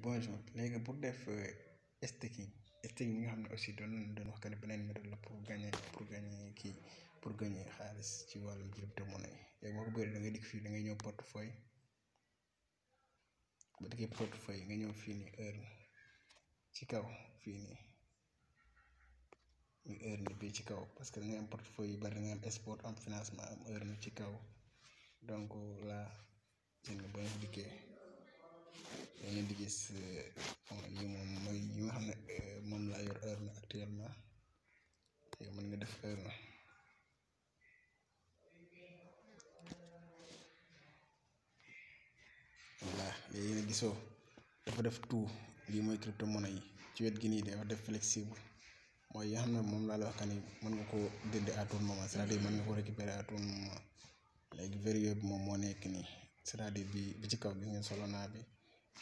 bonjour léegi pour def staking staking bi nga xam ne aussi doon wax que ne beneen méthode la pour gagner xaalis ci wàllum crypto-monnaie léegi boo ko bëggee da ngay dikk fii da ngay ñëw portefeuille ba dikkee portefeuille nga ñëw fii nii earn ci kaw fii nii ñu earn bi ci kaw parce que da ngay am portefeuille yu bari da ngay am export am financement am earn ci kaw donc là jënd ba nga dikkee da ngeen di gis yi moom mooy yi nga xam ne moom laa yor earn actuellement léegi mën nga def earn voilà léegi nag gisoo dafa def tout lii mooy crypto-monnaie yi ci wet gi nii dafa def flexible mooy yi nga xam ne moom laa la wax que ni mën nga ko jënd à tout moment c'est-à-dire mën nga ko récupérer à tout moment léegi verrouillé bi moom moo nekk nii c'est-à-dire bi ci kaw gis ngeen Solana bi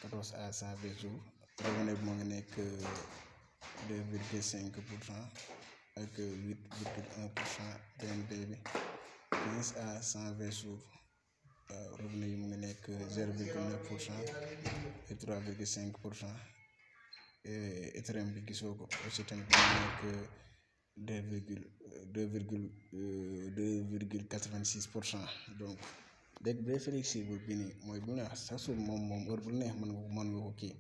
14 à 120 jours revenu bi moo ngi nekk 2,5% ak 8,1% BNB bi 15 à 120 jours revenu yi mu ngi nekk 0,9% et 3,5% Ethereum bi gisoo ko aussi tamit mu ngi nekk 2,86%. donc léegi bu dee flexible bi nii mooy bu neex chaque jour moom heure bu neex mën nga ko kii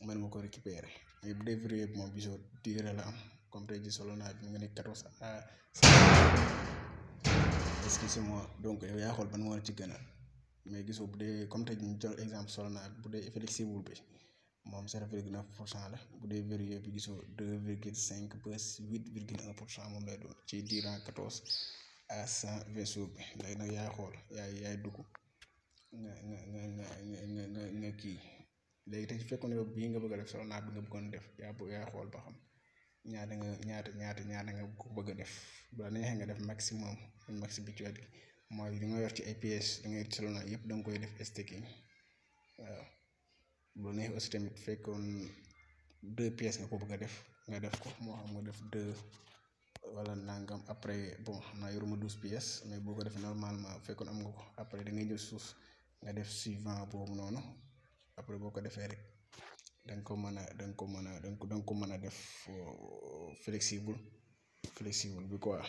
mën nga ko récupérer mais bu dee verrouillé bi moom gisoo durée la am comme tey ji Solana bi mu ngi nekk 14 à excusez-moi donc yow yaa xool ban moo la ci gën a mais gisoo bu dee comme tey ñu jël exemple Solana bi bu dee flexible bi moom 0,9% la bu dee verrouillé bi gisoo 2,5 ba 8,1% moom lay doon ci durant 14 à 120 jours bi léegi nag yaa xool yaay dugg nga kii léegi te su fekkoon yow bii nga bëgg a def Solana bi nga bëggoon def yaa xool ba xam ñaata nga ko bëgg a def bu la neexee nga def maximum max bi ci wet gi mooy li nga yor ci ay pièces da ngay Solana yëpp da nga koy def staking waaw bu la neexee aussi tamit fekkoon 2 pièces nga ko bëgg a def nga def ko moo xam nga def 2 wala nangam après bon xam naa yoruma 12 pièces mais boo ko defee normalement fekkoon am nga ko après da ngay ñëw suuf nga def suivant boobu noonu après boo ko defee rek da nga ko mën a def flexible bi quoi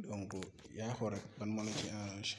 donc yaa xool rek ban moo la ci arrangé